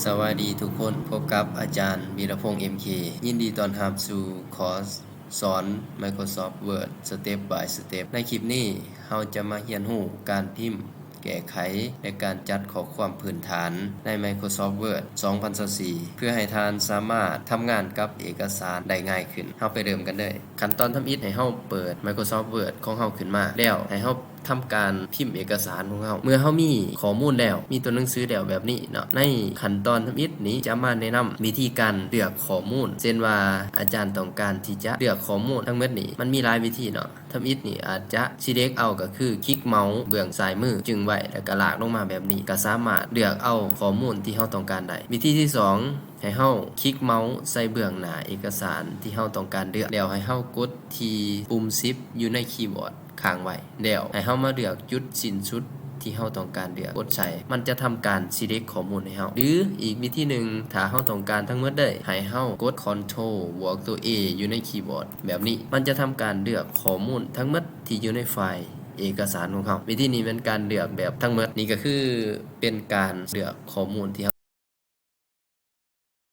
ສະບາຍດີທຸກຄົນ, ພົບກັບອາຈານ ວີລະພົງ ເອັມເຄ ຍິນດີຕ້ອນຮັບສູ່ຄອສສອນ Microsoft Word Step by Step. ໃນຄລິບນີ້ເຮົາຈະມາຮຽນຮູ້ການພິມ, ແກ້ໄຂ ແລະ ການຈັດຂໍ້ຄວາມພື້ນຖານໃນ Microsoft Word ສອງພັນຊາວສີ່ ເພື່ອໃຫ້ທ່ານສາມາດທຳງານກັບເອກະສານໄດ້ງ່າຍຂຶ້ນ. ເຮົາໄປເລີ່ມກັນເລີຍ. ຂັ້ນຕອນທຳອິດ, ໃຫ້ເຮົາເປີດ Microsoft Word ຂອງເຮົາຂຶ້ນມາ ແລ້ວໃຫ້ເຮົາ ທຳການພິມເອກະສານຂອງເຮົາ. ເມື່ອເຮົາມີຂໍ້ມູນແລ້ວ, ມີຕົວໜັງສືແລ້ວແບບນີ້ເນາະ, ໃນຂັ້ນຕອນທຳອິດນີ້ຈະມາແນະນຳວິທີການເລືອກຂໍ້ມູນ. ເຊັ່ນວ່າອາຈານຕ້ອງການທີ່ຈະເລືອກຂໍ້ມູນທັງໝົດນີ້, ມັນມີຫຼາຍວິທີເນາະ. ທຳອິດນີ້ອາດຈະ select ເອົາ, ກໍຄືຄລິກເມົາສ໌ເບື້ອງຊ້າຍມື ຈຶ່ງໄວ້ ແລ້ວກໍລາກລົງມາແບບນີ້, ກໍສາມາດເລືອກເອົາຂໍ້ມູນທີ່ເຮົາຕ້ອງການໄດ້. ວິທີທີສອງ, ໃຫ້ເຮົາຄລິກເມົາສ໌ໃສ່ເບື້ອງໜ້າເອກະສານທີ່ເຮົາຕ້ອງການເລືອກ, ແລ້ວໃຫ້ເຮົາກົດທີ່ປຸ່ມ Shift ຢູ່ໃນຄີບອດ ຄ້າງໄວ້, ແລ້ວໃຫ້ເຮົາມາເລືອກຈຸດສິ້ນສຸດທີ່ເຮົາຕ້ອງການເລືອກ, ກົດໃສ່. ມັນຈະທຳການ select ຂໍ້ມູນໃຫ້ເຮົາ. ຫຼື ອີກວິທີໜຶ່ງ, ຖ້າເຮົາຕ້ອງການທັງໝົດເລີຍ, ໃຫ້ເຮົາກົດ Ctrl ບວກຕົວ A ຢູ່ໃນຄີບອດແບບນີ້, ມັນຈະທຳການເລືອກຂໍ້ມູນທັງໝົດທີ່ຢູ່ໃນໄຟລ໌ເອກະສານຂອງເຮົາ. ວິທີນີ້ແມ່ນການເລືອກແບບທັງໝົດ. ນີ້ກໍຄືເປັນການເລືອກຂໍ້ມູນທີ່ເຮົ